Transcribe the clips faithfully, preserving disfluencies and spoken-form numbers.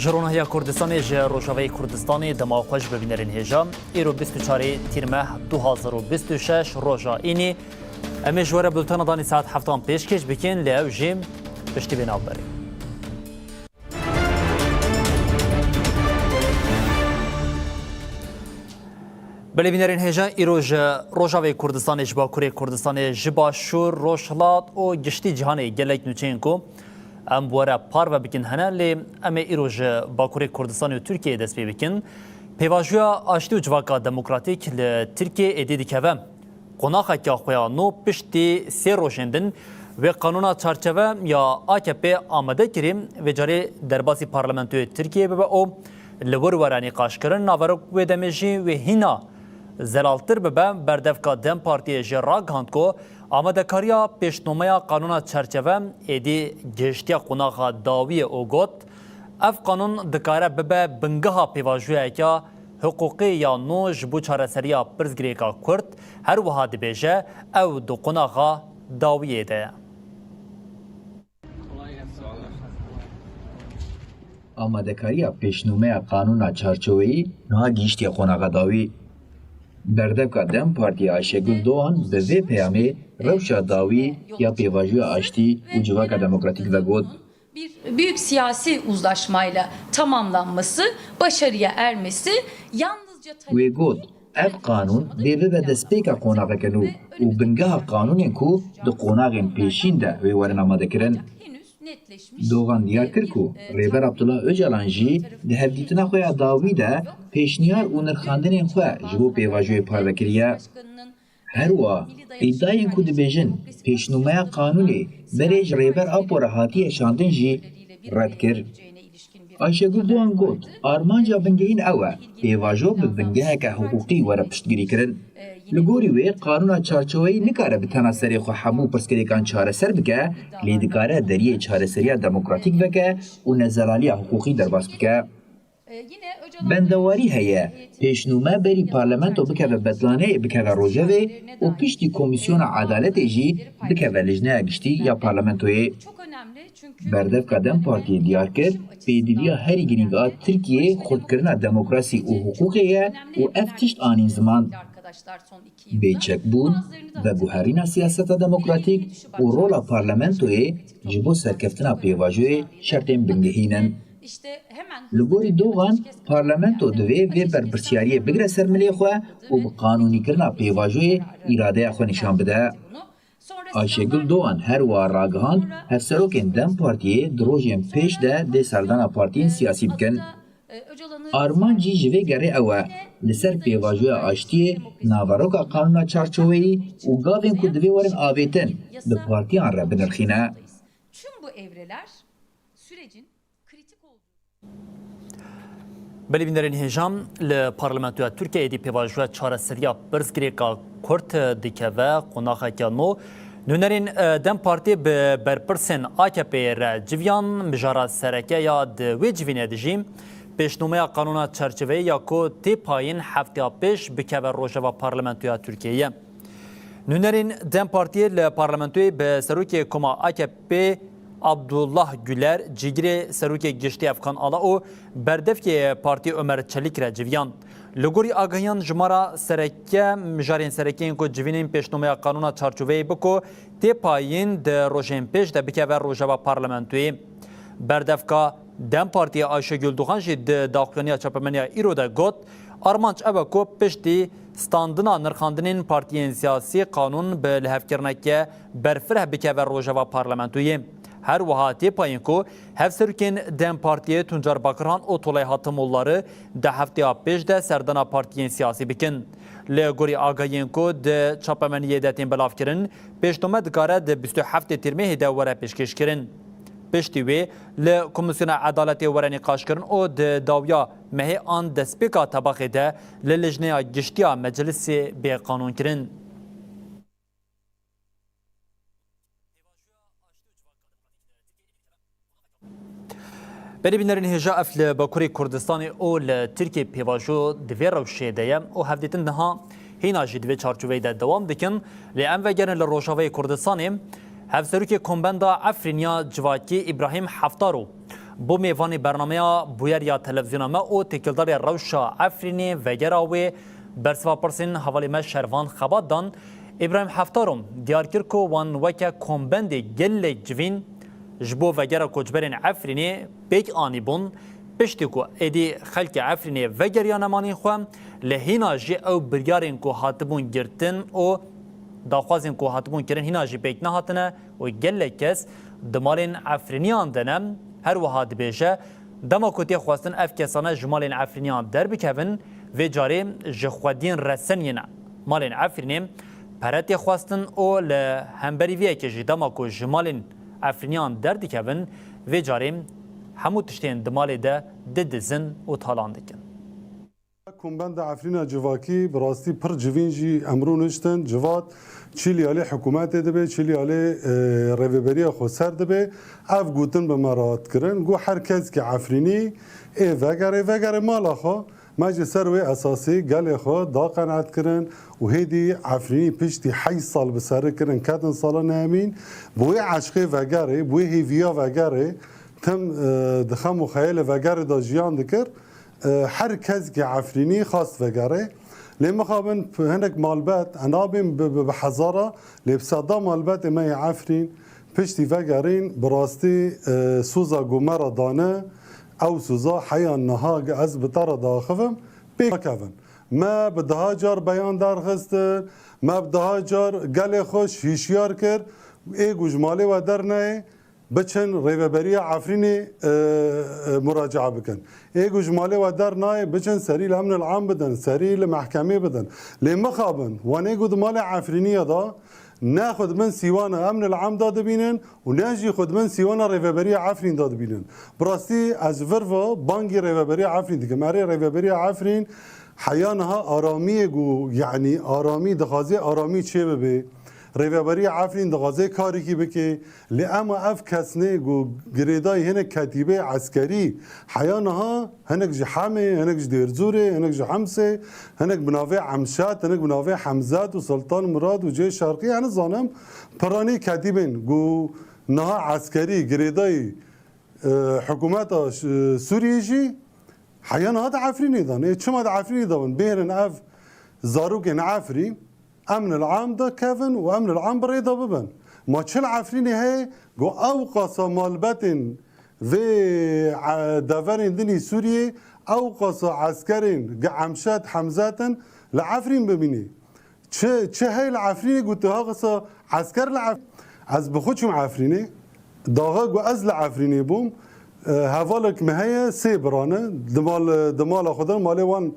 Ji Ronahiya Kurdistanê, ji Rojavayê Kurdistanê dema xwe ji bibînerên hêja. Îro bîst û çarê Tîrmeh du hazar û bîst û şeş, roja Înî. Em ê ji we re bultena danî saet heftan pêşkêş bikin, lê ew jî piştî vê navberê. Belê bînerên hêja, îro ji Rojavê Kurdistanê, ji Bakurê Kurdistanê, ji Başûr, Rojhilat û giştî cîhanê gelek nûçeyên ku em bi we re parve bikin hene, lê em ê îro ji Bakurê Kurdistanê û Tirkiyeyê dest pê bikin. Pêvajoya aştî û civaka demokratîk li Tirkiyeyê êdî dikeve qonaxeke xwe ya nû piştî sê rojên din wê qanûna çarçeve ya A K P amade kirî, vê carê derbasî parlamentoyê Tirkiyeyê bibe û li wir were nîqaşkirin. Naverok wê demê jî wê hîna zelaltir bibe. Berdevka DEM Partiyê jî ragihand ku amadekariya pêşnomeya qanûna çarçeve êdî gihiştiye qonaxa dawiyê û got, ev qanûn dikare bibe bingeha pêvajoyeke hiqûqî ya nû ji bo çareseriya pirsgirêka Kurd, her wiha dibêje, ew di qonaxa dawiyê de ye. Amadekariya pêşnûmeya qanûna çarçoveyî niha gihiştiye qonaxa dawî. Berdevka DEM Partiyê Ayşegül Doğan bi vê peyamê rewşa dawî ya pêvajoya aştî û civaka demokratîk vegot. Bir büyük siyasi uzlaşmayla tamamlanması, başarıya ermesi yalnızca Wê got, ev qanûn dê bibe destpêka qonaxeke nû û bingeha qanûnên ku di qonaxên pêşîn de wê werin amadekirin. Dogan diyar kir ku Rêber Abdullah Ocalan jî di hevdîtina xwe ya dawî de pêşniyar û nirxandinên xwe ji bo pêvajoyê parve kiriye. Her wiha îdiayên ku dibêjin pêşnûmeya qanûnê berê ji Rêber Apo re hatiye şandin jî red kir. Ayşegül Doğan got, armanca bingehîn ew e, pêvajo bi bingeheke hiqûqî were piştgirîkirin. Li gorî wê, qanûna çarçoveyî nikare bi tena serê xwe hemû pirsgirêkan çareser bike, lê dikare deriyê çareseriya demokratîk veke û nezelaliya hiqûqî derbas bike. Bendewarî heye, pêşnûme berî parlamento bikeve betlaneyê, bikeve rojevê û piştî Komîsyona Edaletê jî bikeve lijneya giştî ya parlamentoyê. Berdevka DEM Partiyê diyar kir, pêdiviya herî girîng a Tirkiyeyê xurtkirina demokrasî û hiqûqê ye û ev tişt anîn ziman. Bêçekbûn, veguherîna siyaseta demokratîk û rola parlamentoyê ji bo serkeftina pêvajoyê şertên bingehîn in. Li gorî Dogan, parlamento divê vê berpirsiyariyê bigre ser milê xwe û bi qanûnîkirina pêvajoyê îradeya xwe nîşan bide. Ayşegül Doğan her wiha ragihand, hevserokên DEM Partiyê di rojên pêş de dê serdana partiyên siyasî bikin. Armanc jî ji vê gerê ew e, li ser pêvajoya aştiyê, naveroka qanûna çarçoveyî û gavên ku divê werin avêtin, bi partiyan re binirxîne. Tüm bu evreler sürecin kritik olduğu Belê bînerên hêja, li Parlamentoya Tirkiyeyê êdî pêvajoya çareseriya pirsgirêka Kurd dikeve qonaxeke nû. Nûnerên, e, DEM Partiyê bi berpirsên A K P'ê re civiyan, mijara sereke ya di wê civînê de jî pêşnûmeya qanûna çarçoveyê ya ku tê payîn hefteya pêş bikeve rojeva Parlamentoya Tirkiyeyê ye. Nûnerên DEM Partiyê li parlamentoyê bi serokê koma A K P Abdullah Güler, cîgirê serokê giştî Efkan Ala û berdevkê partiyê Ömer Çelik re civiyan. Li gorî agahiyan jimara sereke, mijarên sereke yên ku civînên pêşnûmeya qanûna çarçoveyê bi ku tê payîn di rojên pêş de bikeve rojeva parlamentoyê. Berdevka DEM Partiyê Ayşegül Doğan jî di daxuyaniya çapemeniya îro de got, armanc ew e ku piştî standina nirxandinên partiyên siyasî qanûn bi lihevkirineke berfireh bikeve rojeva parlamentoyê. Her wiha tê payîn ku hevserokên DEM Partiyê Tuncer Bakırhan û Tolay Hatimoğulları di hefteya pêş de serdana partiyên siyasî bikin. Li gorî agahiyên ku di çapemeniyê de tên belavkirin, pêşnûme dikare di bîst û heftê Tîrmehê de were pêşkêşkirin. Piştî wê li Komîsyona Edaletê were nîqaşkirin û di dawiya mehê an destpêka tebaxê de li Lijneya Giştî ya Meclisê bê qanûnkirin. Belê bînerên hêja, ev li Bakurê Kurdistanê û li Tirkiyê pêvajo di vê rewşê de ye û hevdîtin niha hîna jî di vê çarçoveyê de dewam dikin. Lê em vegerin li Rojavayê Kurdistanê. Hevserokê Kombenda Efrîn ya Civakî Îbrahîm Heftaro Bo mêvanê bernameya Bûyer ya televîzyona me û têkildarê rewşa Efrînê vegera wê bersiva pirsên hevalê me Şervan Xebat dan. Îbrahîm Heftarom diyar kir ku wan weke kombendê gelek civîn ji bo vegera koçberên Efrînê pêk anîbûn, piştî ku êdî xelkê Efrînê vegeriyane malên xwe, lê hîna jî ew biryarên ku hatibûn girtin û daxwazên ku hatibûn kirin hîna jî pêk nehatine û gelek kes di malên Efrîniyan de ne. Her wiha dibêje, dema ku tê xwestin ev kesane ji malên Efrîniyan derbikevin, vê carê ji xwediyên resen yên malên Efrînê pere tê xwestin û li hemberî vê yekê jî dema ku ji malên Efrîniyan derdikevin, vê carê hemû tiştên di malê de didizin û talan dikin. Kombenda Efrîna Civakî bi rastî pir civîn jî emrû niştin. Civat çî li alê hikûmetê dibe, çî li alê, e, rêveberiya xweser dibe. Ev gotin bi me re hat kirin. Got her kesekî Efrînî ê vegerê, vegerê mala xwe. Me ji ser wê esasî gelê xwe da qenaetkirin û hêdî Efrînî piştî heşt sal bi seri kirin ketin sala nehemîn. Bi wê eşqê vegerê, bi wê hêviya vegerê, tim, e, di xem û xeyalê vegerê de jiyan dikir. E, her kesekî Efrînî xwest vegerê. Lê mixabin p-, hinek malbet, e, nabên bi, bi, bi hezara, lê bi seda malbetê me yê Efrîn piştî vegerîn, bi rastî, e, soza ku me re dane, ew soza heya niha ez bi te re diaxivim, pêk nakevin. Me bi daha car beyan derxistin, me bi daha car gelê xwe hişyar kir, ê ku ji malê we dernayê, biçin Rêveberiya Efrînê, e, e, muracaa bikin. Ê ku ji malê we dernayê, biçin serî li Emnil Am bidin, serî li mehkemê bidin. Lê mixabin, wan ê ku di malê Efrîniya de ne xwe di bin sîwana Emnil Am de dibînin û ne jî xwe di bin sîwana Rêveberiya Efrîn de dibînin. Bi rastî ez ji vir ve bangî Rêveberiya Efrîn dikim. Erê Rêveberiya Efrîn heya niha aramiyê ku, yanî aramî, dixwaze aramî çêbibe. Rêveberiya Efrîn dixwaze karekî bike. Lê ema ev kesnê ku girêdayî hinek ketîbê eskerî, heya niha hinek ji Hemê, hinek ji Dêrzûrê, hinek ji Hemsê, hinek bi navê Emşat, hinek bi navê Hemzat û Sultan Murad û Cê Şerqî, ez nizanim, piranî ketîbên ku niha eskerî girêdayî, e, hikûmeta, e, Sûriyê jî heya niha di Efrînê de ne. Ê çima di Efrînê de bin? Bêrin ev zarokên Efrîn Emnil Am de kevin û Emnil Am bi rê de bibin. Ma çi li Efrînê heye? Got ew qasa malbetên vê, e, deverên din î Sûriyê, ew qasa eskerên gi Emşat Hemzat in li Efrîn bimînê. Çi, çi heye li Efrînê ku tu ha qasa esker li Ef-, ez bi xwe çûm Efrînê. Daxa ku ez li Efrînê bûm, e, hevalek me heye, sê bira ne. Di mal, di mala xwe de, malê wan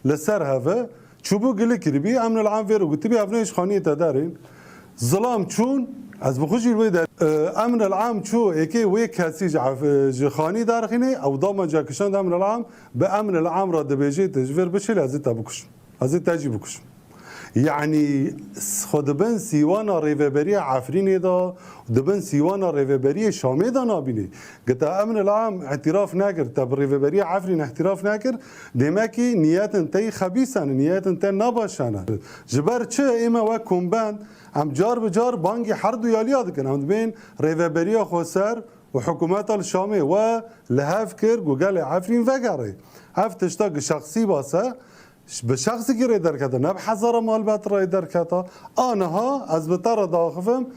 li ser hev e. Çûbû gilî kiribî, Emnil Am vê re gotibî, ev neyê ji xaniyê te derên. Zilam çûn, ez bi xwe jî li wê der. E, Emnil Am çû, êkê wê kesî ji ef-, ji xanî derxînê, ew dama cekişand Emnil Am, bi Emnil Am re dibêjê, tu ji vir biçî, lê ez ê te bikuşim. Ez ê te jî bikuşim. Yanî xwe di bin sîwana Rêveberiya Efrînê de, di bin sîwana Rêveberiya Şamê de nabînî. Gita Emnil Am îtiraf nekir, te bi Rêveberiya Efrîn îtiraf nekir, demekî niyetên te yî xebîse ne, niyetên te nabaş ne. Ji ber çi ê me wek kombend, em car bi car bangî her du yaliya dikin. Em dibên Rêveberiya Xweser û hikûmeta li Şamê we li hev kir ku gelê Efrîn vegerê. Ev tişta ku şexsî base, Bi şexsekî rê derkete, ne bi hezara malbat rê derkete. Aniha ez bi te re diaxivim,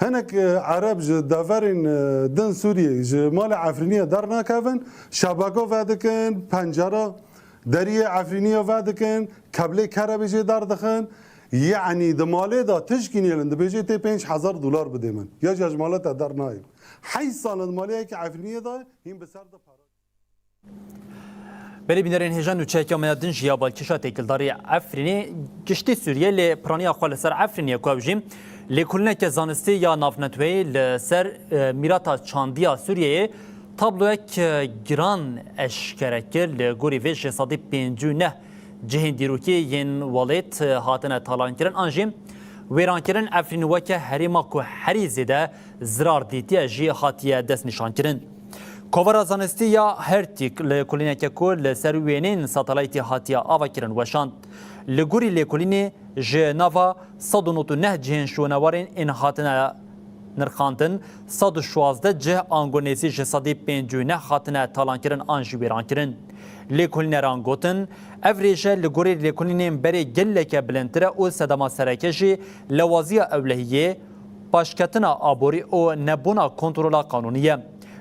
hinek, e, Ereb ji deverên, e, din Sûriyê ji malê Efrîniyê dernakevin, şebeka vedikin, pencera deriyê Efrîniyê vedikin, keblê kerebê jê derdixin. Yanî di malê de tişkî nêlin, dibêjê tê pênc hezar dolar bidê min. Ya jî ez ji mala te dernayêm. Heşt sal in di malê yekê Efrîniyê de hîn bi ser de pere. Belê bînerên hêja, nûçeyeke me ya din ji ya balkêşa têkildarî Efrînê giştî Sûriyê, lê piraniya xwe li ser Efrînê ku ew jî lêkolîneke zanistî ya navneteweyî li ser, e, mîrata çandiya Sûriyeyê tabloyek, e, giran eşkere kir. Li gorî vê jî sedî pêncî û neh cihên dîrokî yên welêt, e, hatine talankirin an jî wêrankirin. Efrîn weke herêma ku herî zêde zirar dîtiye jî hatiye destnîşankirin. Kovara Zanistî ya Hertîk li kolîneke ku li ser wêneyên satelaytî hatiye avakirin weşand. Li gorî lêkolînê ji nava sed û nod û neh cihên şonewarên ên hatine nirxandin, sed û şazdeh cih ango nêzî ji sedî pêncî û neh hatine talankirin an jî wêrankirin. Lêkolîneran gotin, ev rêje li gorî lêkolînên berê geleke bilindtir e û sedema sereke jî lewaziya ewlehiyê, paşketina aborî û nebûna kontrola qanûnî ye.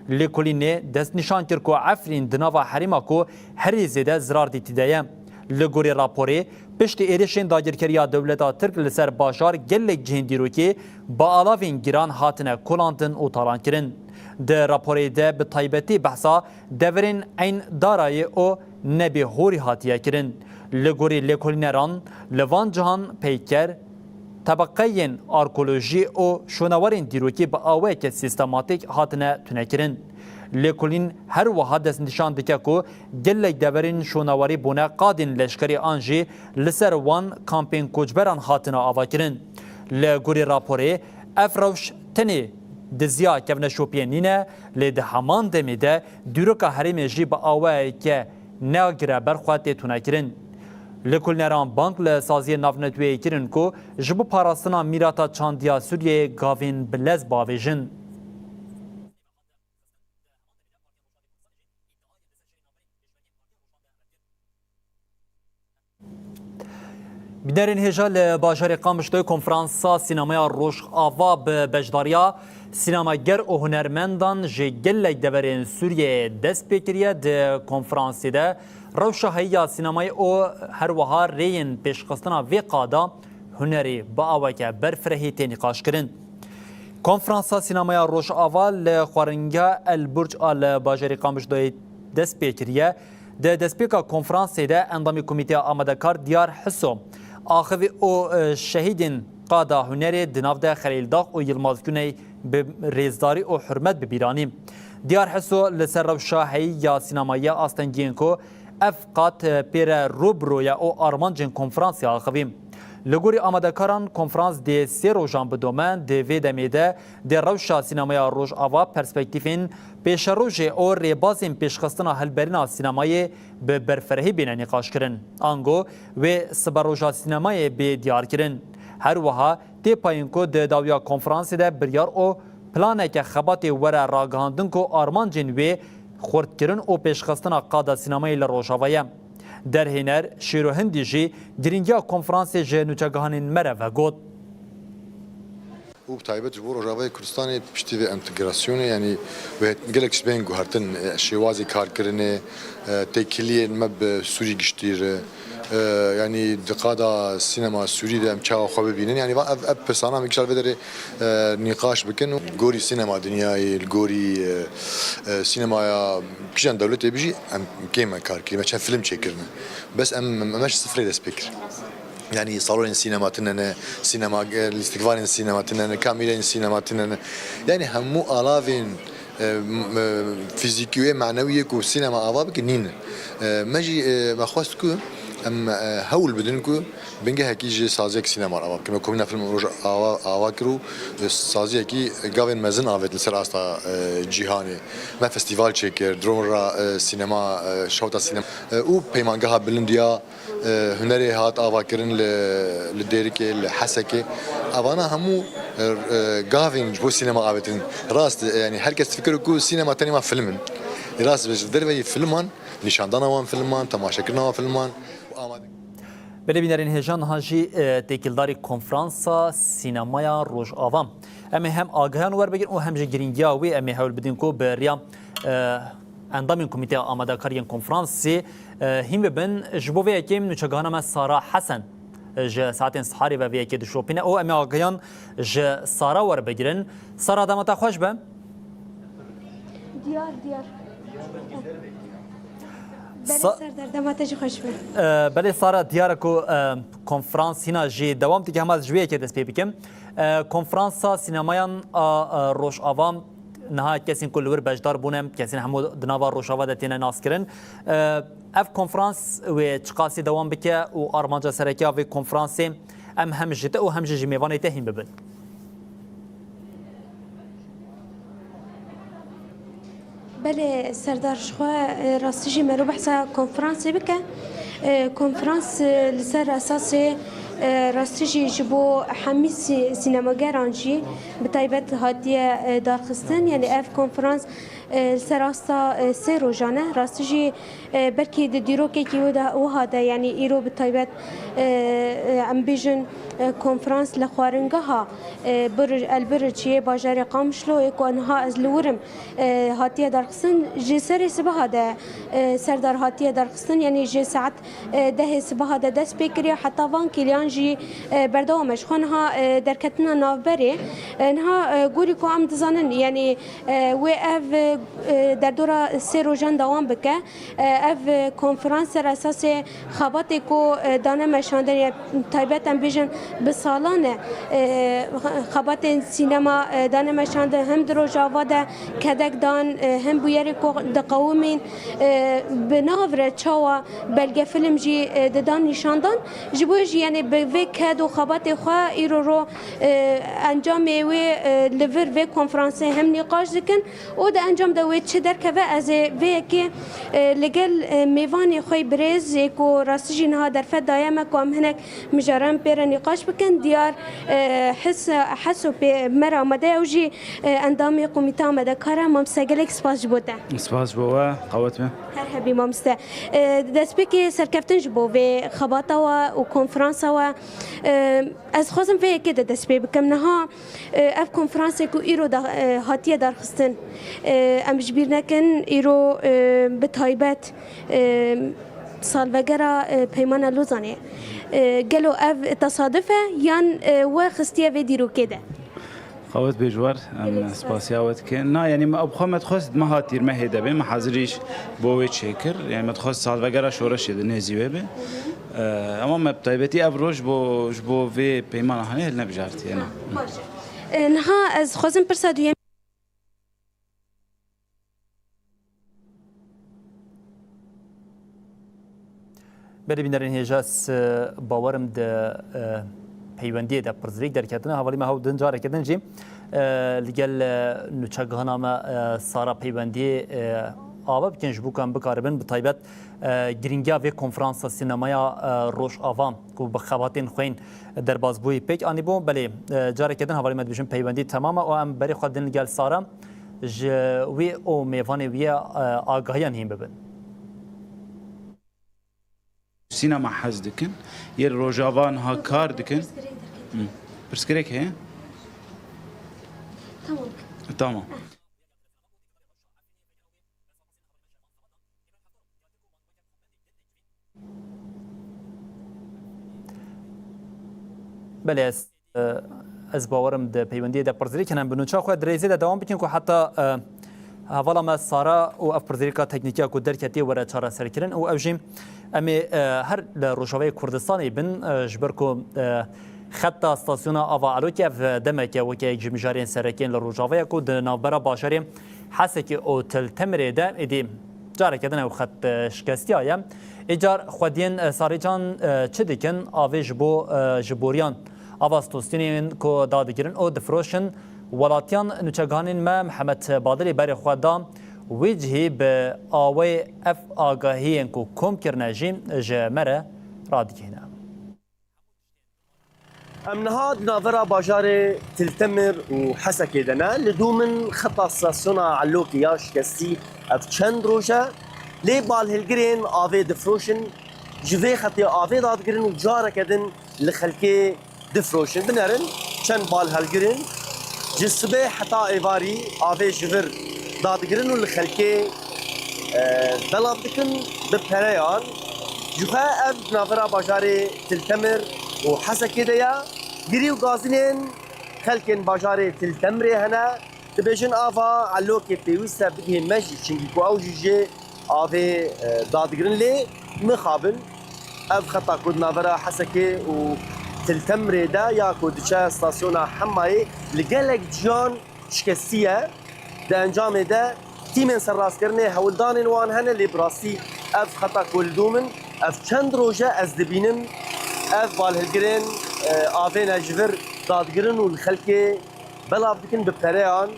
Lêkolînê destnîşan kir ku Efrîn di nava herêma ku herî zêde zirar dîtî de ye. Li gorî raporê, piştî êrişên dagirkeriya dewleta Tirk li ser bajar gelek cihên dîrokî bi alavên giran hatine kolandin û talankirin. Di raporê de bi taybetî behsa deverên Eyn Darayê û Nebê Horî hatiye kirin. Li gorî lêkolîneran, li van cihan peyker, tebeqeyên arkeolojî û şûnewarên dîrokî bi awayeke sîstematîk hatine tunekirin. Lêkolîn her wiha destnîşan dike ku gelek deverên şûnewarî bûne qadên leşkerî an jî li ser wan kampên koçberan hatine avakirin. Li gorî raporê, ev rewş tenê diziya kevneşopiyê nîne, lê di heman demê de dîroka herêmê jî bi awayeke nagire ber xwe tê tunekirin. Lêkolîneran bang li saziyên navneteweyê kirin ku ji bo parastina mîrata çandiya Sûriyeyê gavên bi lez bavêjin. Bînerên hêja li bajarê Qamişloyê konferansa sînemaya Rojava bi beşdariya sînemager û hunermendan ji gelek deverên Sûriyeyê dest pê kiriye. Di konferansê de rewşa heyî ya sînemayê û her wiha rêyên pêşxistina vê qada hunerî bi aweke berfirehî tê nîqaşkirin. Konferansa Sînemaya Rojava li xwaringa El Burc a li bajarê Qamişloyê dest pê kiriye. Di destpêka konferansê de endamê Komîteya Amadekar Diyar Hiso axivî û, e, şehîdên qada hunerê di nav de Xelîl Dax û Yilmaz Guney bi rêzdarî û hurmet bi bîr anî. Diyar Hiso li ser rewşa heyî ya sînemayê astengiyên ku ev qat, e, pê re rû bi rû ye û armancên konferansê axivî. Li gorî amadekaran, konferans dê sê rojan bidome, di vê demê de dê rewşa sînemaya Rojava, perspektîfên pêşerojê û rêbazên pêşxistina hilberîna sînemayê bi berfirehî bêne nîqaşkirin. Ango wê siberoja sînemayê bê diyarkirin. Her wiha tê payîn ku di dawiya konferansê de biryar û planeke xebatê were ragihandin ku armancên wê xurtkirin û pêşxistina qada sînemayê li Rojava ye. Derhêner Şêro Hindî jî girîngiya konferansê ji nûçegihanên me re vegot. Û bi taybet ji bo Rojavayê Kurdistanê piştî vê entegrasyonê, yanî wê gelek tişt bên guhertin, e, şêwazê karkirinê, e, têkiliyên me bi Sûrî giştî re, e, yanî di qada sînema Sûrî de em çawa xwe bibînin. Yanî va ev, ev pirsana em gişar vê derê, e, nîqaş bikin. Gorî sînema dinyayê, li gorî, e, e, sînemaya kîjan dewletê bijî, em kêm me kar kirî, me çend film çêkirine. Bes em, em, em ji sifrê dest pê kir. Yanî salonên sînema tune ne, sînema, e, lîstikvanên sînema tune ne, kamîreyên sînema tune ne. Yanî hemû alavên, e, m-, e, fîzîkî û manewî yê ku sînema ava bike nîne. E, me jî, e, me xwest ku em, e, hewl bidin ku bingehekî ji saziyek sînema ava bikin. Me Komîna Film Roj ava, ava kir û, e, saziyekî gavên mezin avêt li ser asta, e, cîhanê. Me festîval çêkir, dron ra, e, sînema, e, şewta sînema, e, û peymangeha bilind ya e, hunerê hat avakirin li, li Dêrikê, li Hesekê. Evana hemû, e, e, gavên ji bo sînema avêtin. Rast, e, yanî her kes difikire ku sînema tenê ma film in. Rast, ji derveyî filman, nîşandana wan filman, temaşekirina wan filman û amade. Belê bînerên hêja, niha jî, e, têkildarî konferansa sînemaya Rojava. Em ê hem agahiyan werbigirin û hem jî girîngiya wê em ê hewl bidin ku bi riya, e, endamên Komîteya Amadekar yên Konferansê, e, hîn bibin. Ji bo vê yekê nûçegihana me Sara Hesen, e, ji saetên siharê ve vê yekê dişopîne û em ê agahiyan ji Sara werbigirin. Sara, dema te xweş be. Diyar, diyar. Belê Sa- Serdar, dema te jî xweş be. E, belê Sara, diyar e ku, e, konferans hîna jî dewam dike, hema ez ji vê yekê dest pê bikim. E, konferansa sînemayan a, e, Rojava, niha kesên ku li wir beşdar bûne, kesên hemû di nava Rojava de têne naskirin. E, ev konferans wê çiqasî dewam bike û armanca sereke ya vê konferansê em hem ji te û hem jî ji mêvanê te hîn bibin? Belê Serdar, ji xwe, e, rastî jî mero behsa konferansê bike. E, konferans, e, li ser esasê E, rastî jî ji bo hemî sî-, sînemageran jî bi taybet hatiye, e, darxistin. Yanî ev konferans, e, li ser asta, e, sê rojan e. Rastî jî, e, belkî di dîrokekî wê de, wiha de, yanî îro bi taybet, e, e, em bêjin, e, konferans li xwaringeha, e, Bir-, El Birc yê bajarê Qamişlo yê ku niha ez li wir im, e, hatiye darxistin. Ji serê sibeha de, e, serdar hatiye darxistin, yanî ji saet e, dehê sibeha de dest pê kiriye, heta van kêliyan jî, e, berdewam e. Ji xwe niha, e, derketina navberê, e, niha, e, gorî ku em dizanin, yanî, e, wê ev, e, e, derdora sê rojan dewam bike. E, ev, e, konferans ser esasê xebatê ku, e, dane meşandin, ya taybet em bêjin bi salan e, e, xebatên sînema, e, dane meşandin, hem di Rojava de kedek dan, e, hem bûyerê ku diqewimîn, e, bi nav re çawa belgefilm jî, e, didan nîşandan. Ji bo jî, yanî bi vê ked û xebatê xwe îro ro, e, encamê wê, e, li vir vê konferansê hem nîqaş dikin û di encam de wê çi derkeve, ez ê vê yekê, e, li gel, e, mêvanê xwe yê birêz ê ku rastî jî niha derfet daye me ku em hinek mijaran pê re nîqaş bikin. Diyar, e, His-, Heso pê me re amade ye, ew jî, e, endamê komîta amadekar e. Mamoste, gelek spas ji bo te. Spas ji bo we, qewet be. Her hebî mamoste. E, destpêkê serkeftin ji bo vê xebata we û konferansa we. E, ez dixwazim vê yekê de dest pê bikim. Niha, e, ev konferansê ku îro da, e, hatiye darxistin, e, em ji bîr nekin, îro, e, bi taybet, e, salvegera, e, Peymana Lozanê. E, gelo ev tesaduf e yan, e, we xistiye vê dîrokê de? Qewet bê ji we re, em spasiya we dikin. Na, yanî me, bi xwe me dixwest meha tîr mehê de bê, me hezirî ji bo wê çêkir. Yanî me dixwest salvegera şoreşê di nêzî wê be. E, ema me bi taybetî ev roj bo, ji bo vê peymana hanê hilnebijartiye, na. Baş e. E, niha ez dixwazim pirsa duyem. Belê bînerên hêja, ez, e, bawerim di, e, peywendiyê de pirsgirêk derketine. Hevalî me hew din careke din jî, e, li gel, e, nûçegihana me, e, Sara peywendiyê, e, ava bikin ji bo ku em bikaribin bi taybet, e, girîngiya vê konferansa sînemaya, e, Rojava ku bi xebatên xwe yên derbazbûyî pêk anîbû. Belê, e, careke din hevalî me dibêjin peywendî temam e û em berê xwe din li gel Sara. Ji wî û mêvanê wî ye, e, agahiyan hîn bibin. Sînema hez dikin, yê li Rojava niha kar dikin. Pirsgirêk derket. Hı. Pirsgirêk heye? Tamam. Tamam. Belê, ez, e, ez bawerim di peywendiyê de pirsgirêk hene. Em bi nûça xwe di rêzê de dewam bikin ku heta, e, hevala me Sara û ev pirsgirêka teknîkiya ku derketiye were çareserkirin û ew jî em ê, e, her li Rojavayê Kurdistanê bin, e, ji ber ku, e, xeta stasyona Ava Elokê ev demeke weke yek ji mijarên serekên li Rojavayê ku di navbera bajarê Hesekê û Til Temirê de êdî careke din ew xet, e, şikestiyaye. Ê car xwediyên, e, Sarîcan, e, çi dikin? Avê ji bo, e, ji boriyan ava stosyonên ku dadigirin û difiroşin welatiyan nûçegihanên me Mihemed Badilê berê xwe da wê cihê bi awê ev agahiyên ku kom kirine jî ji me re radigihîne. Em niha di navbera bajarê Til Temir û Hesekê de ne. Li dû min xeta stasyona Elokê ya şikestî ev çend roj e. Lê balhilgirên avê difiroşin, ji vê xetê avê dadigirin û careke din li xelkê difiroşin. Binerin çend balhilgirên ji sibê heta êvarî avê ji vir dadigirin û li xelkê, e, belav dikin bi pereyan. Ji xwe ev di navbera bajarê Til Temir û Hesekê de ye. Girî û gazînên xelkên bajarê Til Temirê hene. Dibêjin ava Elokê pêwîst e bigihê me jî, çinkî ku ew jî jê avê, e, dadigirin. Lê mixabin, ev xeta ku di navbera Hesekê û Til Temirê de ya ku diçe stasyona Hemayê li gelek ciyan şikestî ye. Di encamê de tîmên serrastkirinê hewldanên wan hene, lê bi rastî ev xeta ku li dû min, ev çend roj e ez dibînim, ev balhilgirên, e, avê ne ji vir dadigirin û li xelkê belav dikin bi pereyan.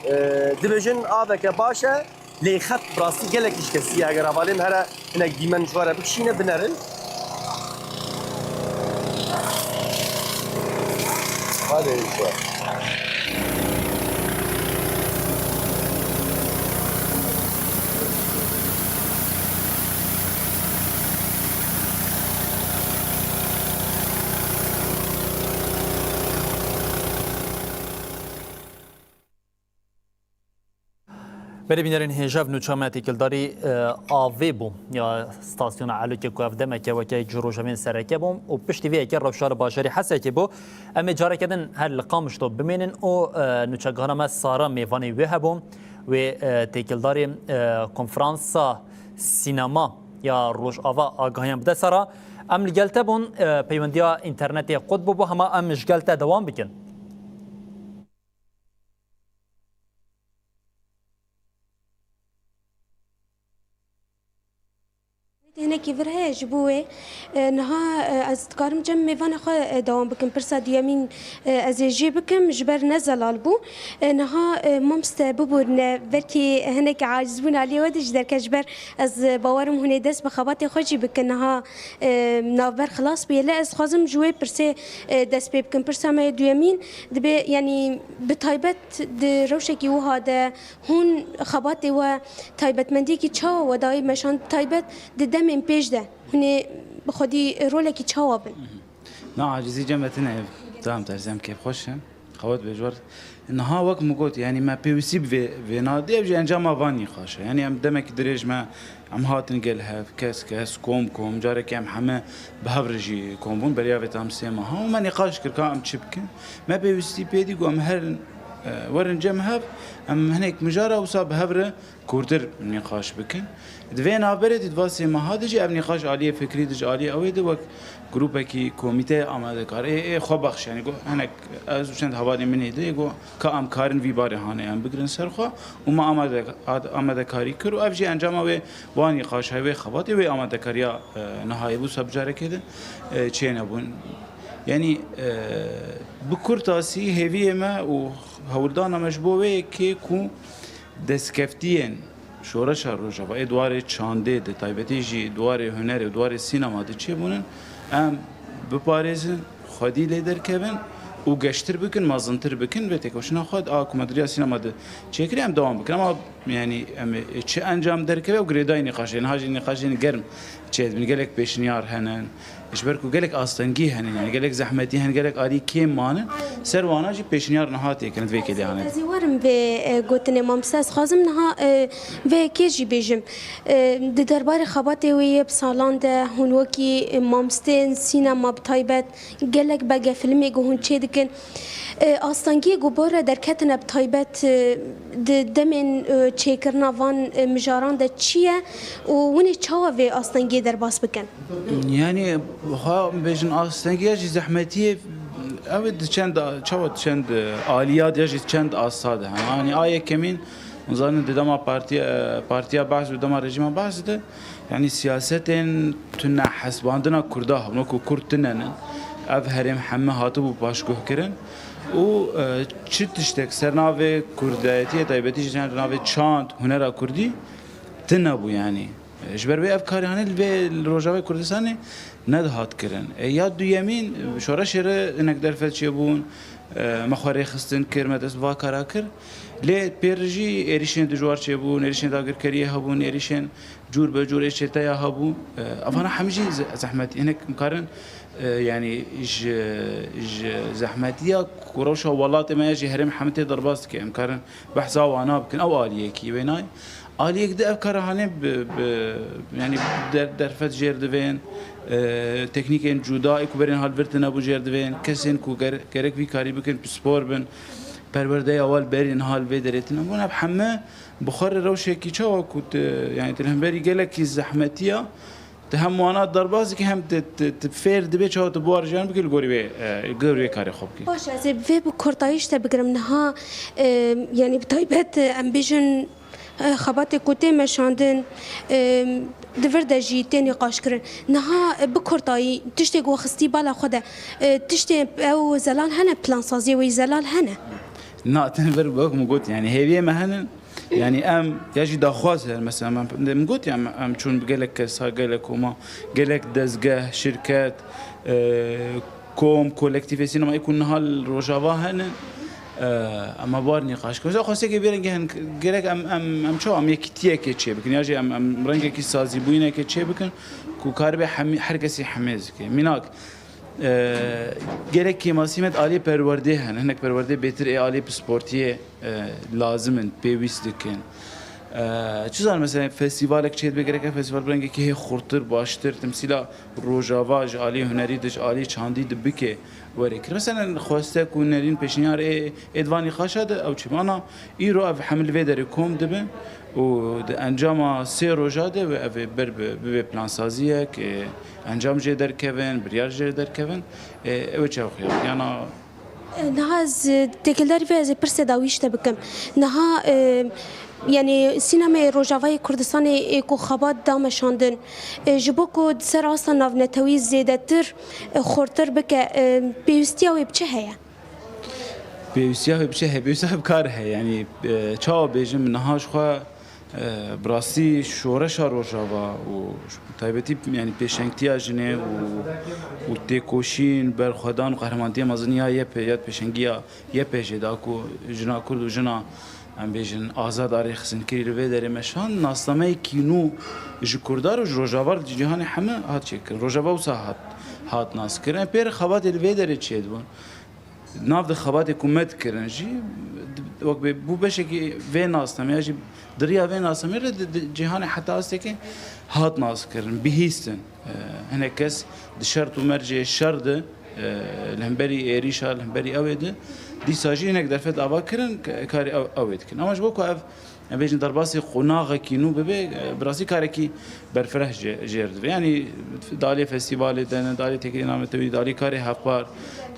E, dibêjin aveke baş e, lê xet bi rastî gelekî şikestî ye. Eger hevalên here hinek dîmen ji we re bikişîne, binerin. Hadi inşallah. Belê bînerên hêja, ev nûça me têkildarî, e, avê bû ya stasyona Elokê ku ev demeke weke ji rojevên sereke bû û piştî vê yekê rewşa li bajarê Hesekê bû. Em ê careke din her li Qamişlo bimênin û, e, nûçegihana me Sara mêvanê wê hebû. Wê, e, têkildarê, e, konferansa sînema ya Rojava agahiyan bide Sara. Em li gel te bûn, e, peywendiya înternetê qut bûbû, hema em ji gel te dewam bikin. Hinekî vir heye ji bo wê. E, niha, e, ez dikarim cem mêvanê xwe, e, dewam bikim. Pirsa duyemîn, e, ez ê jê bikim, ji ber ne zelal bû. E, niha, e, mamoste biborîne, belkî hinek acizbûn aliyê we de jî derket, ji ber ez, e, bawerim hûn ê dest bi xebatê xwe jî bikin. Niha, e, navber xilas bûye. Lê ez dixwazim ji wê pirsê, e, dest pê bikim. Pirsa me yê duyemîn dibe, yanî bi taybet di rewşekî wiha de, hûn xebatê we taybetmendiyekî çawa we dayî meşand, taybet di demên pêş de hûn ê bi xwedî rolekî çawa bin? Na, acizî cem me tune ye. Tamam, terzem kêfxweş e. Xewet bêjwar. Niha wek min got, yanî me pêwîstî bi vê, vê nadî, ev jî encama van nîqaş e. Yanî em demekî dirêj me, em hatin gel hev, kes kes, kom kom, carekê em heme bi hev re jî kom bûn, beriya vê tam sê meha û me nîqaş kir ka em çi bikin. Me pêwîstî pê dî ku em herin, e, werin cem hev, em hinek mijara wisa bi hev re kûrtir nîqaş bikin. Di vê navberê de, di va sê meha de jî ev nîqaş aliyê fikrî de, ji aliyê ew ê de wek grûpekî, komîteyê amadekar, ê, ê xwebexş, yanî ku hinek ez û çend hevalên min ê de, ê ku ka em karin vî barê hanê em bigirin ser xwe û me amade-, ad-, amadekarî kir û ev jî encama wê, wan nîqaşa wê xebatê wê amadekariya, e, nihayê bû, wisa bi carekê de, e, çênebûn. Yanî, e, bi kurtasî hêviyê me û hewldana me ji bo wê yekê ku destkeftiyên şoreşa Rojava ê di warê çandê de, taybetî jî di warê hunerê û di warê sînema de çêbûnin, em biparêzin, xwedî lê derkevin û geştir bikin, mezintir bikin vê têkoşîna xwe a ku me di riya sînema de çêkirî, em dewam bikin. Ama, yanî, em ê çi encam derkeve û girêdayî nîqaşê, niha jî nîqaşên germ çêdibin. Gelek pêşniyar hene, ji ber ku gelek astengî hene, yanî gelek zehmetî hene, gelek alî kêm mane, ser wana jî pêşniyar niha tê kirin di vê kêlê hane. Ez ê werim vê, e, gotinê mamoste. Ez dixwazim niha, e, vê yekê jî bêjim. E, di derbarê xebatê wê yê bi salan de hûn wekî, e, mamosteyên sînema bi taybet gelek belgefilmê ku hûn çêdikin. E, astengiyê ku bi we re derketine bi taybet, e, di demên, e, çêkirina van, e, mijaran de çi ye û hûn ê çawa vê astengiyê derbas bikin? Yanî, xwe bêjin astengiya jî zehmetiyê, ew ê di çend, çawa di çend aliya de ya jî di çend asta de hene. Yanî a yekemîn, hûn zanin di dema partiya, partiya Baas û dema rejîma Baas de, yanî siyasetên tune hesibandina Kurda hebûn, wekî Kurd tune ne. Ev herêm heme hatibû paşguhkirin û, e, çi tiştek ser navê Kurdayetiyê, taybetî jî ser navê çand, hunera Kurdî tune bû yanî. Ji ber wê ev karê hanê li vê, li Rojavayê Kurdistanê nedihat kirin. E, ya duyemîn, şoreşê re hinek derfet çêbûn, e, me xwe rêxistin kir, me dest bi va kara kir. Lê pê re jî êrîşên dijwar çêbûn, êrîşên dagirkeriyê hebûn, êrîşên cûr be cûr ê çeteya hebû. E, evana hemî jî ze-, zehmet, hinek em karin, e, yanî ji, ji zehmetiya ku rewşa welatê me ya jî herêm hemî tê derbas dike. Em karin behsa wana bikin, ew aliyekî wê nayê. Aliyek di ev kara hanê bi, bi, yanî der-, derfet jêr divên, e, teknîkên cuda ê ku berên hal vir tine bû jêr divên, kesên ku ger-, gerek vî karî bikin, pispor bin, perwerdeya wal berên hal vê derê tine bûn, ev heme bi xwe re rewşekî çawa ku tu, yanî tu li hemberî gelekî zehmetiya, tu hem wana derbas dikî hem tu, tu, tu fêr dibê çawa tu bi wan re jiyan bikî li gorî wê, e, li gorî wê karê xwe bikî. Baş e, ez ê vê bi kurtayî ji te bigirim. Niha, e, yanî bi taybet, e, em bêjin, e, xebatê ku tê meşandin, e, di vir de jî tê nîqaşkirin. Niha, e, bi kurtayî tiştê ku xistî bala xwe de, e, tiştê ew zelal hene, plansaziyê wê zelal hene? Na, tenê ber wek min got, yanî hêviyê me hene. Yanî em ya jî daxwaz her, mesela, em, em got ya, em, em çûn bi gelek kesa, gelek koma, gelek dezgeh, şirket, e, kom, kolektîfê sînemayê ku niha li Rojava hene, e, em bar nîqaş kirin. Mesela xwestekê vê rengê hene, gerek em, em, em çawa, em yekîtiyekê çêbikin, ya jî em, em rengekî sazîbûyînekê çêbikin ku karibe hemî, her kesî hemêz bike. Mînak, e, gelek kêmasî me di aliyê perwerdê hene, hinek perwerdê bêtir ê aliyê pisportiyê, e, lazim in, pêwîst dikin. E, çi zanim, mesela festîvalek çêdibe, gerek ev festîval bi rengekî hê xurtir, baştir, temsîla Rojava ji alî hunerî de, ji alî çandî de bike were kir. Mesela xwestek û nerîn pêşniyar ê, ê di van nîqaşa de ew çi be. Ana îro ev hemî li vê derê kom dibin û di encama sê roja de ev ê ber bi, bibe plansaziyek, ê, encam jê derkevin, biryar jê derkevin. Ê, ew çav xuya. Yana Niha ez, e, têkildarî vê ez ê pirsê dawî ji te bikim. Niha, e, yanî sînemeyê Rojavayê Kurdistanê ê ku xebat da meşandin, e, ji bo ku di ser asta navnetewî zêdetir, e, xurtir bike, e, pêwîstiya wê bi çi heye? Pêwîstiya wê bi çi heye? Pêwîstiya wê bi kar heye. Yanî, e, çawa bêjim, niha ji xwe E, bi rastî şoreşa Rojava û bi taybetî, yanî pêşengtiya jinê û, û têkoşîn, berxwedan û qehremantiya mezin ya Y P, ya pêşengiya Y P J da ku jina Kurd û jina, em bêjin, azad a rêxistinkirî li vê derê meşand, nasnameyekî nû ji Kurdan û ji Rojavan, ji cîhanê heme hat çêkirin. Rojava wisa hat, hat naskirin. Em pê re xebatê li vê derê çêdibûn. Nav di xebatê ku me dikirin jî, wek bê bû beşekî vê nasnameya jî, di riya vê nasnameyê re di, di cîhanê heta astekê hat naskirin, bihîstin. E, hinek kes di şert û mercê şer de, e, li hemberî êrîşa, li hemberî ew ê de, dîsa jî hinek derfet ava kirin, ke-, karê ew, ew ê dikin. Ama ji bo ku ev Em bêjin derbasî qonaxekî nû bibe, e, bi rastî karekî berfireh jê, jêr dibe. Yanî di alî festîvalê de ne, di alî têkilî navnetewî, di alî karê hevpar,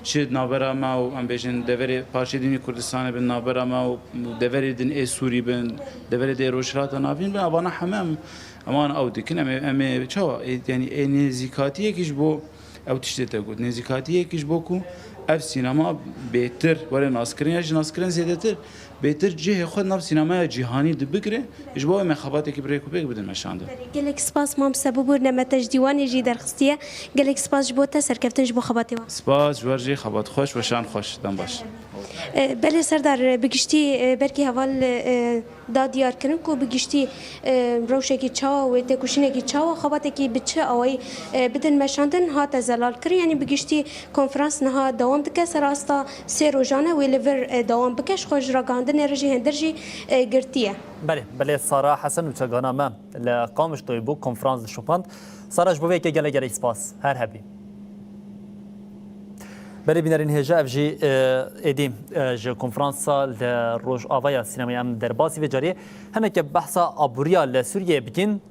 çi di navbera me û em bêjin deverê parçeyê din ê Kurdistanê bin, navbera me û deverê din ê Sûrî bin, deverê din ê Rojhilata Navîn bin, evana heme em, em wan ew dikin. Em ê, em ê çawa? Ê, yanî ê nêzîkatiyekî ji bo Ew tiştê te got. Nêzîkatiyekî ji bo ku ev sînema bêtir were naskirin ya jî naskirin zêdetir, bêtir cihê xwe nav sînemaya cîhanî de bigire, ji bo em ê xebatekî bi rêk û pêk bidin meşandin. Gelek spas Mam Sebûbûr, nemete ji dîwanê jî derxistiye. Gelek spas ji bo te, serkeftin ji bo xebatê wan. Spas ji we re jî, xebat xweş, weşan xweş, dem baş. E, belê Serdar, bi giştî, e, belkî heval, e, da diyarkirin ku bi giştî, e, rewşekî çawa wê, têkoşînekî çawa, xebatekî bi çi awayî, e, bidin meşandin, hate zelalkirin. Yanî bi giştî konferans niha dewam dike, ser asta sê rojan e wê li vir, e, dewam bike. Ji xwe ji ragihandinê re jî hêndir jî, e, girtiye. Belê, belê Sara Hesen û çekdana me li Qamişloyê bû, konferans dişopand. Sara, ji bo vê yekê gelek gelek spas. Her hebî. Belê bînerên hêja, ev jî, e, êdî, e, ji konferansa li Rojavaya Sînemayê em derbasî vê carê. Hineke behsa aboriya li Sûriyeyê bikin.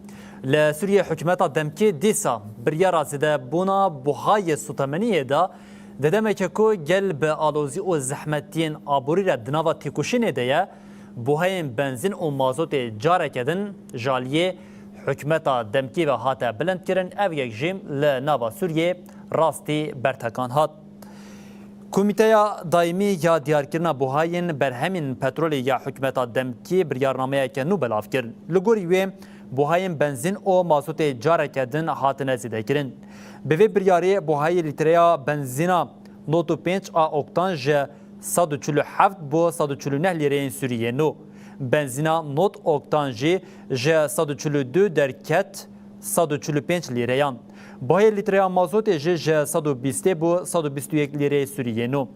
Li Sûriyeyê hikûmeta demkê dîsa biryara zêdebûna buhayê sotemeniyê da. Di demeke ku gel bi alozî û zehmetiyên aborî re di nava têkoşînê de ye, buhayên benzîn û mazotê careke din ji aliyê hikûmeta demkî ve hate bilindkirin, ev yek jî li nava Sûriyê rastî bertekan hat. Komîteya Daîmî ya Diyarkirina Buhayên Berhemên Petrolê ya hikûmeta demkî biryarnameyeke nû belav kir. Li gorî wê, buhayên benzîn û mazotê careke din hatine zêdekirin. Bi vê biryarê buhayê lîtreya benzîna nod û pênc a oktan ji sed û çil û heft bo sed û çil û neh lîreyên Sûrî yê nû. Benzîna nod oktan jî ji sed û çil û du derket sed û çil û pênc lîreyan. Buhayê lîtreya mazotê jî ji sed û bîstê bo sed û bîst û yek lîreyê Sûrî yê nû.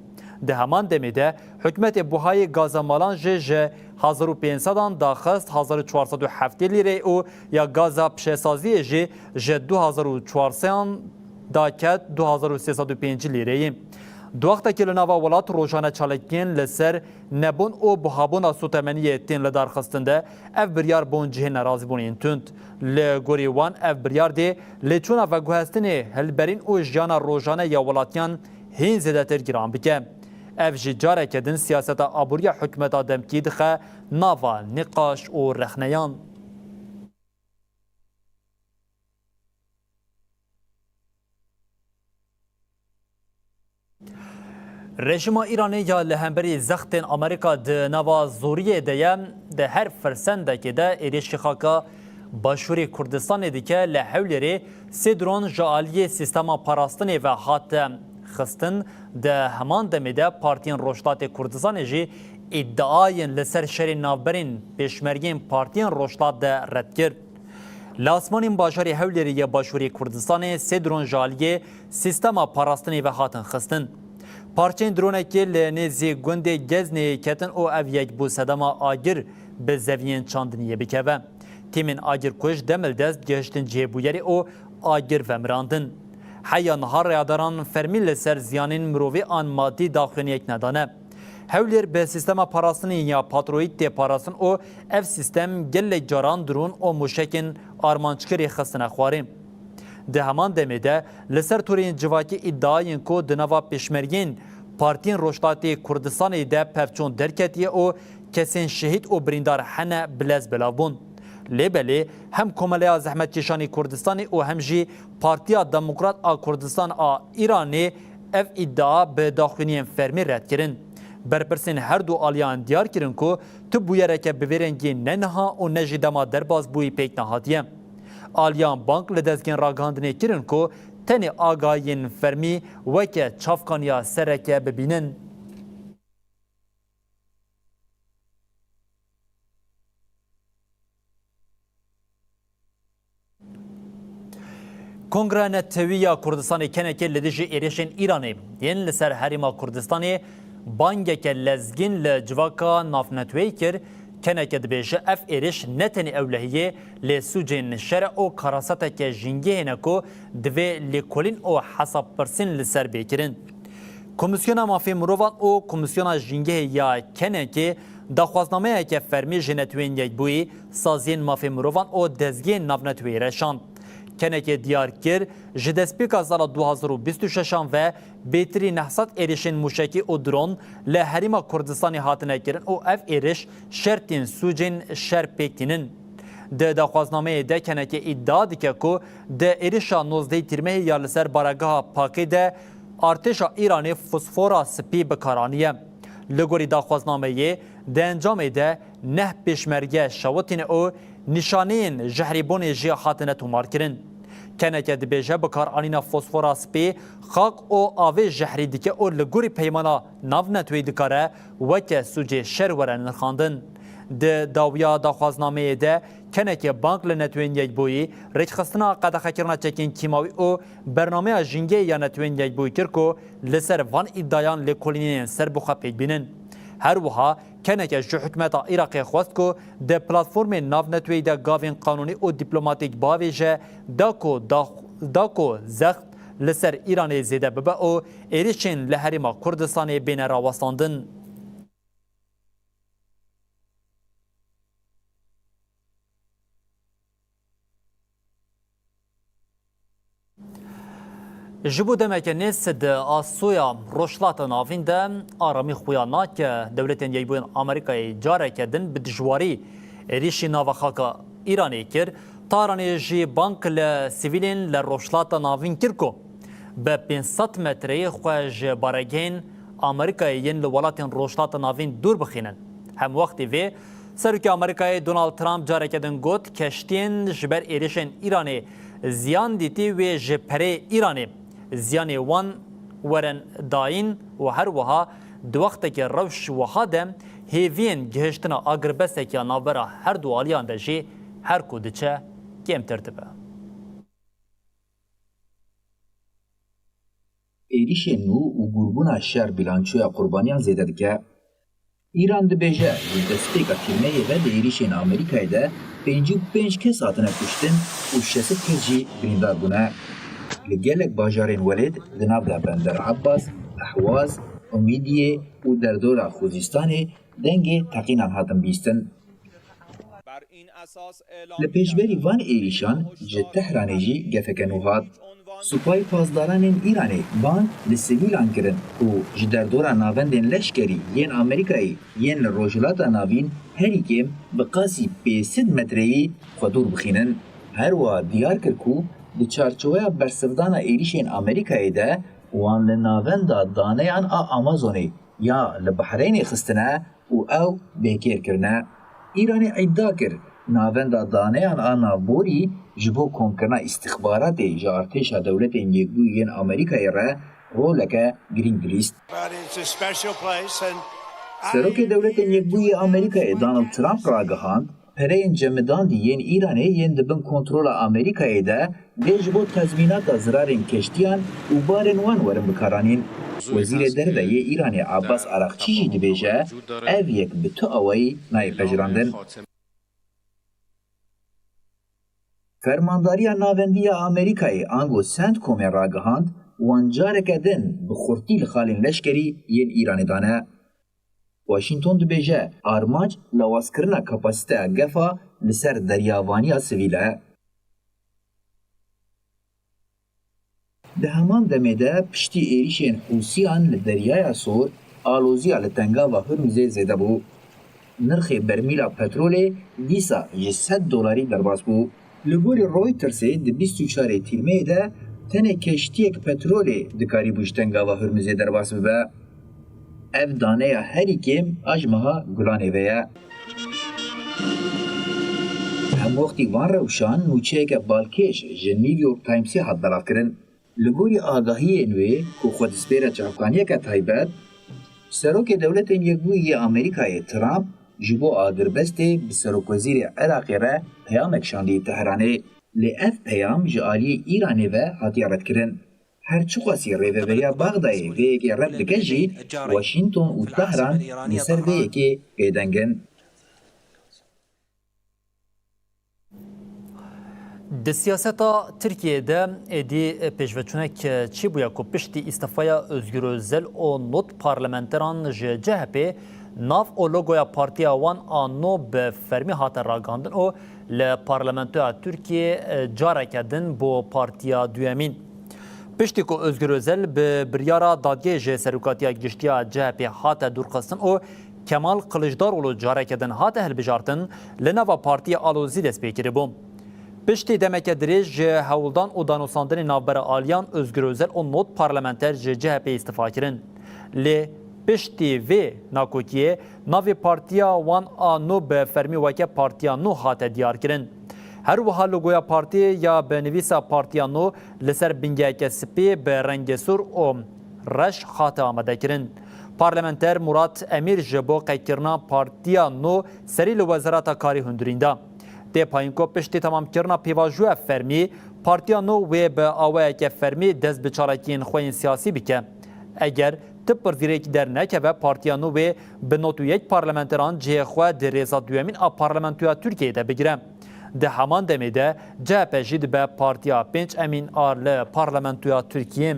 Di heman demê de hikûmetê buhayê gaza malan jî ji hezar û pênc sedan daxist hezar û çar sed û heftê lîreyê û ya gaza pişesaziyê jî ji du hezar û çar sedan daket du hezar û sê sed û pêncî lîreyê. Di wextekî li nava welat rojane çalakiyên li ser nebûn û buhabûna sotemeniyê tên lidarxistin de, ev biryar bûn cihê nerazîbûnên tund. Li gorî wan ev biryar dê lêçûna veguhestinê, hilberîn û jiyana rojane ya welatiyan hîn zêdetir giran bike. Ev jî careke din siyaseta aboriya hikûmeta demkî dixe nava nîqaş û rexneyan. Rejîma Îranê ya li hemberî zextên Amerîka di nava zoriyê de ye, di her firsendekê de êrişî xaka Başûrê Kurdistanê dike. Li Hewlêrê sê dron ji aliyê sîstema parastinê ve hate xistin, di heman demê de partiyên Rojhilatê Kurdistanê jî îdiayên li ser şerên navberên pêşmergeyên partiyên Rojhilat de red kir. Li asmanên bajarê Hewlêrê yê Başûrê Kurdistanê sê dron ji aliyê sîstema parastinê ve hatin xistin. Parçeyên dronekê li nêzî gundê Gezneyê ketin û ev yek bû sedema agir bi zeviyên çandiniyê bikeve. Tîmên agirkuj demildest gihiştin cihê bûyerê û agir vemirandin. Heya niha reyadaran fermî li ser ziyanên mirovî an madî daxuyaniyek nedane. Hewlêr bi sîstema parastinê ya Patrioît tê parastin û ev sîstem gelek caran drûn û mûşekên armanckirî xistine xwarê. Di heman demê de li ser torên civakî îdiayên ku di nava pêşmergên partiyên Rojhilatê Kurdistanê de pevçûn derketiye û kesên şehîd û birîndar hene bilez belav bûn. Lê belê hem Komeleya Zehmetkêşanê Kurdistanê û hem jî Partiya Demokrat a Kurdistan a Îranê ev îdia bi daxuyaniyên fermî red kirin. Berpirsên her du aliyan diyar kirin ku tu bûyereke bi vê rengî ne niha û ne jî dema derbasbûyî pêk nehatiye. Aliyan bang li dezgehên ragihandinê kirin ku tenê agahiyên fermî weke çavkaniya sereke bibînin. Kongreya Netewî ya Kurdistanê, K N K, li dijî êrişên Îranê yên li ser Herêma Kurdistanê bangeke lezgîn li civaka navneteweyî kir. K N K dibêje, ev êriş ne tenê ewlehiyê, lê sûcên şer e û karaseteke jîngehê ne ku divê lêkolîn û hesabpirsîn li ser bê kirin. Komîsyona Mafê Mirovan û Komîsyona Jîngehê ya K N K daxwaznameyeke fermî ji Neteweyên Yekbûyî, Saziyên Mafê Mirovan û Dezgehên Navneteweyî re şand. K N K diyar kir, ji destpêka sala du hazar û bîst û şeşan ve bêtirî neh sed êrişên mûşekî û dron li Herêma Kurdistanê hatine kirin û ev êriş şertên sûcên şer pêk tînin. Di daxwaznameyê de K N K îdia dike ku di êrişa nozdehê Tîrmehê ya li ser baregeha Pakê de artêşa Îranê fosfora spî bi kar aniye. Li gorî daxwaznameyê, di encamê de neh pêşmerge şewitîne û nîşaneyên jehrîbûnê jî hatine tomarkirin. K N K dibêje, bikaranîna fosfora spî, xak û avê jehrî dike û li gorî peymana navneteweyî dikare weke sûcê şer were nirxandin. Di dawiya daxwaznameyê de K N K bang li Netewên Yekbûyî, rêkxistina qedexekirina çekên kîmawî û bernameya jîngehê ya Netewên Yekbûyî kir ku li ser van îdiayan lêkolînên serbixwe pêk bînin. Her wiha K N K ji hikûmeta Iraqê xwest ku di platformên navneteweyî de gavên qanûnî û dîplomatîk biavêje, da ku dax-, da ku zext li ser Îranê zêde bibe û êrişên li Herêma Kurdistanê bêne rawestandin. Ji bo demeke nêz di asoya Rojhilata Navîn de aramî xuya nake, Dewletên Yekbûyên Amerîkayê careke din bi dijwarî êrişî nava xaka Îranê kir. Tehranê jî bang li sivîlên li Rojhilata Navîn kir ku bi pênc sed metreyê xwe ji baregehên Amerîkayê yên li welatên Rojhilata Navîn dûr bixînin. Hemwextî vê, Serokê Amerîkayê Donald Trump careke din got, keştiyên ji ber êrişên Îranê ziyan dîtî wê ji perê Îranê ziyanê wan werin dayîn û her wiha di wextekî rewş wiha de hêviyên gihiştina agirbestekî ya navbera her du aliyan de jî her ku diçe kêmtir dibe. Êrîşên nû û gûrbûna şer bîlançoya qurbaniyan zêde dike. Îran dibêje, ji destpêka tîrmehê ve di êrîşên Amerîkayê de pêncî û pênc kes hatine kuştin û şêst kes jî birîndar bûne. Li gelek bajarên welêt, di nav de Bender Abbas, Ehwaz, Umîdiyê û derdora Xuzistanê dengê teqînan hatin bîstin. Li pêşberî van êrîşan ji Tehranê jî gefeke nû hat. Supayê Pasdaranên Îranê bang li sivîlan kirin ku ji derdora navendên leşkerî yên Amerîkayê yên li Rojhilata Navîn herî kêm bi qasî pênc sed metreyî xwe dûr bixînin. Her wiha diyar kir ku di çarçoveya bersivdana êrîşên Amerîkayê de wan li navenda daneyan a Amazonê ya li Behreynê xistine û ew bêkêr kirine. Îranê îdia kir, navenda daneyan a navborî ji bo komkirina îstixbaratê ji artêşa Dewletên Yekbûyî yên Amerîkayê re roleke girîng dilîst. Serokê Dewletên Yekbûyî yê Amerîkayê Donald Trump ragihand, pereyên cemidandî yên Îranê yên di bin kontrola Amerîkayê de dê ji bo tezmînata zirarên keştiyan û barên wan werin bikaranîn. Wezîrê Derve yê Îranê Abbas Araxçî jî dibêje, ev yek bi tu awayî nayê pejirandin. Fermandariya Navendî ya Amerîkayê ango CENTCOMê ragihand, wan careke din bi xurtî li xalên leşkerî yên Îranê dane. Washington dibêje, armanc lawazkirina kapasiteya gefa li ser deryavaniya sivîl e. Di heman demê de piştî êrîşên Hûsiyan li Deryaya Sor, aloziya li Tengava Hurmizê zêde bû. Nirxê bermîla petrolê dîsa ji sed dolarî derbas bû. Li gorî Reutersê di bîst û çarê Tîrmeyê de tenê keştiyek petrolê dikarîbû ji Tengava Hurmizê derbas bibe. Ev daneya herî kêm a ji meha Gulanê ve ye. Hemwextî van rewşan nûçeyeke balkêş ji New York Timesê hat belavkirin. Li gorî agahiyên wê ku xwe dispêre çavkaniyeke taybet, Serokê Dewletên Yekbûyî yê Amerîkayê Trump ji bo agirbestê bi Serokwezîrê Iraqê re peyamek şandî Tehranê. Lê ev peyam ji aliyê Îranê ve hatiye redkirin. Her çiqasî rêveberiya Bexdayê vê yekê red dike jî, Washington û Tehran li ser vê yekê bêdeng in. Di siyaseta Tirkiyeyê de êdî pêşveçûnek çêbûye ku piştî îstîfaya Ozgur Ozel û nod parlamenteran ji C H P nav û logoya partiya wan a nû bi fermî hate ragihandin û li parlamentoya Tirkiyeyê careke din bû partiya duyemîn. Piştî ku Ozgur Ozel bi biryara dadgehê ji serokatiya giştî ya C H P hate dûrxistin û Kemal Kılıçdaroğlu careke din hate hilbijartin, li nava partiyê alozî dest pê kiribû. Piştî demeke dirêj ji hewldan û danûstandinê navbera aliyan, Ozgur Ozel û nod parlamenter ji C H P îstifa kirin. Lê piştî vê nakokiyê navê partiya wan a nû bi fermî weke Partiya Nû hate diyarkirin. Her wiha logoya partiyê ya bi nivîsa Partiya Nû li ser bingeheke spî bi rengê sor û reş hate amadekirin. Parlamenter Murat Emîr ji bo qeykirina Partiya Nû serî li Wezareta Karê hundirîn da. Tê payîn ku piştî temamkirina pêvajoya fermî, Partiya Nû wê bi awayeke fermî dest bi çalakiyên xwe yên siyasî bike. Eger tu pirsgirêk dernekeve, Partiya Nû wê bi nod û yek parlamenteran cihê xwe di rêza duyemîn a parlamentoya Tirkiyeyê de bigire. Di heman demê de C H P jî dibe partiya pênc emîn a li parlamentoya Tirkiyê.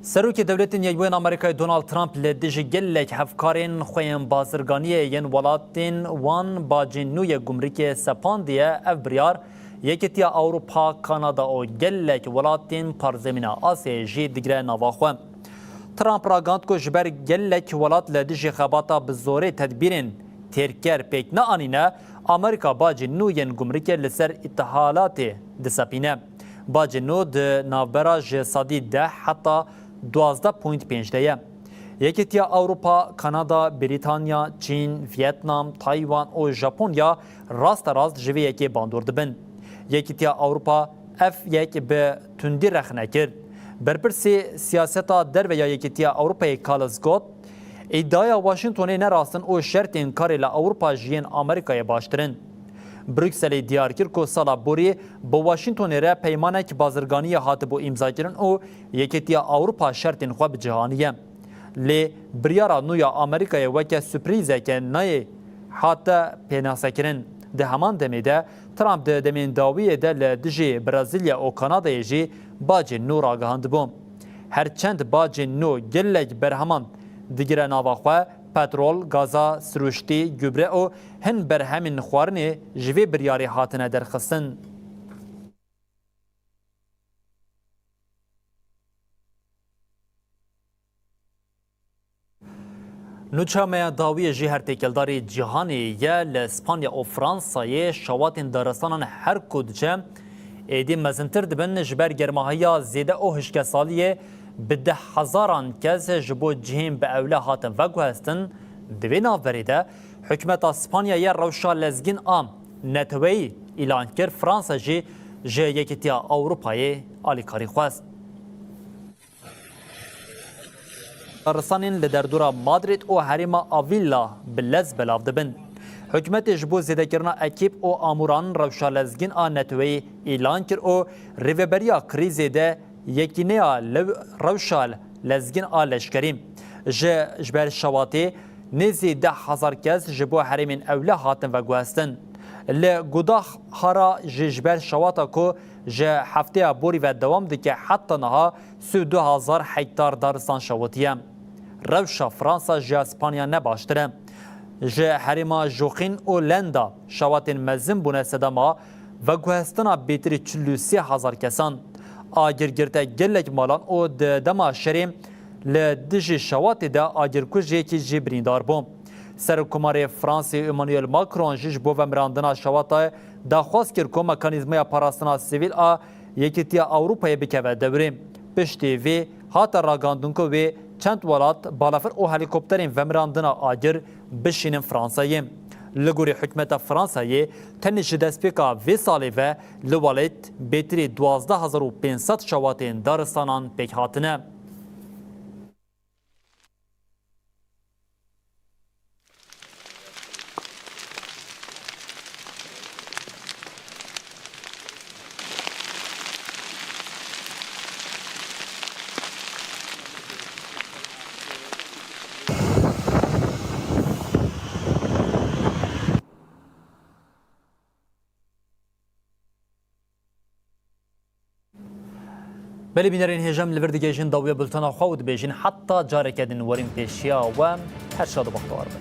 Serokê Dewletên Yekbûyên Amerîkayê Donald Trump li dijî gelek hevkarên xwe yên bazirganiyê yên welatên wan bacên nû yê gumrikê sepandiye. Ev biryar Yekîtiya Ewropa, Kanada û gelek welatên parzemîna Asyayê jî digire nava xwe. Trump ragihand ku ji ber gelek welat li dijî xebata bi zorê tedbîrên têrker pêk neanîne, Amerîka bacên nû yên gumrikê li ser îtihalatê disepîne. Bacên nû di navbera ji sedî deh heta duwazdeh point pênc de ye. Yekîtiya Ewropa, Kanada, Brîtanya, Çîn, Vietnam, Taywan û Japonya rasterast ji vê yekê bandor dibin. Yekîtiya Ewropa ev yek bi tundî rexne kir. Berpirsê siyaseta derve ya Yekîtiya Ewropayê Carlos Ghosn, îdiaya Washingtonê ne rast in û şertên karê li Ewropa ji yên Amerîkayê baştir in. Brukselê diyar kir ku sala borî bi Washingtonê re peymanek bazirganiyê hatibû îmzakirin û Yekîtiya Ewropa şertên xwe bi cih aniye. Lê biryara nû ya Amerîkayê weke surprîzeke nayê hate pênasekirin. Di heman demê de Trump di demên dawiyê de li dijî Brezîlya û Kanadayê jî bacên nû ragihandibû. Her çend bacên nû gelek berheman digire nava xwe, petrol, gaza sirûştî, gübre û hin berhemên xwarinê ji vê biryarê hatine derxistin. Nûça me ya dawiyê jî her têkildarî cîhanê ye. Li Spanya û Fransayê şewatên daristanan her ku diçe êdî mezintir dibin. Ji ber germahiya zêde û hişkesaliyê bi deh hezaran kes ji bo cihên bi ewle hatin veguhestin. Di vê navberê de Hikûmeta Spanyayê rewşa lezgîn a neteweyî îlan kir, Fransa jî ji Yekîtiya Ewropayê alîkarî xwest. Daristanên li derdora Madrid û herêma Avila bi lez belav dibin. Hikûmetê ji bo zêdekirina ekîp û amûran rewşa lezgîn a neteweyî îlan kir û rêveberiya krîzê de yekîneya lew-, rewşa lezgîn a leşkerî. Ji, ji ber şewatê nêzî deh hezar kes ji bo herêmên ewle hatin veguhestin. Li Guadalajara jî ji ber şewata ku ji hefteya borî ve dewam dike, heta niha sî û du hezar hektar daristan şewitiye. Rewşa Fransa ji ya Spanya ne baştir e. Ji herêma Joaquín û Lenda şewatên mezin bûne sedema veguhestina bêtirî çil û sê hezar kesan. Agir girte gelek malan û di dema şerê li dijî şewatê de agirkujiyekî jî birîndar bû. Serokkomarê Fransê Emmanuel Macron jî ji bo vemirandina şewata daxwaz kir ku mekanîzmaya parastina sivîl a Yekîtiya Ewropayê bikeve dewrê. Piştî vê hate ragandin ku wê çend welat, balafir û helîkopterên vemirandina agir bişînin Fransayê. Li gorî hikûmeta Fransayê, tenê ji destpêka vê salê ve li welêt bêtirî duwazdeh hezar û pênc sed şewatên daristanan pêk hatine. Belê bînerên hêja, em li vir digihîjin dawiya bultena xwe û dibêjin heta careke din werin pêşiya we, her şad û bextewar bin.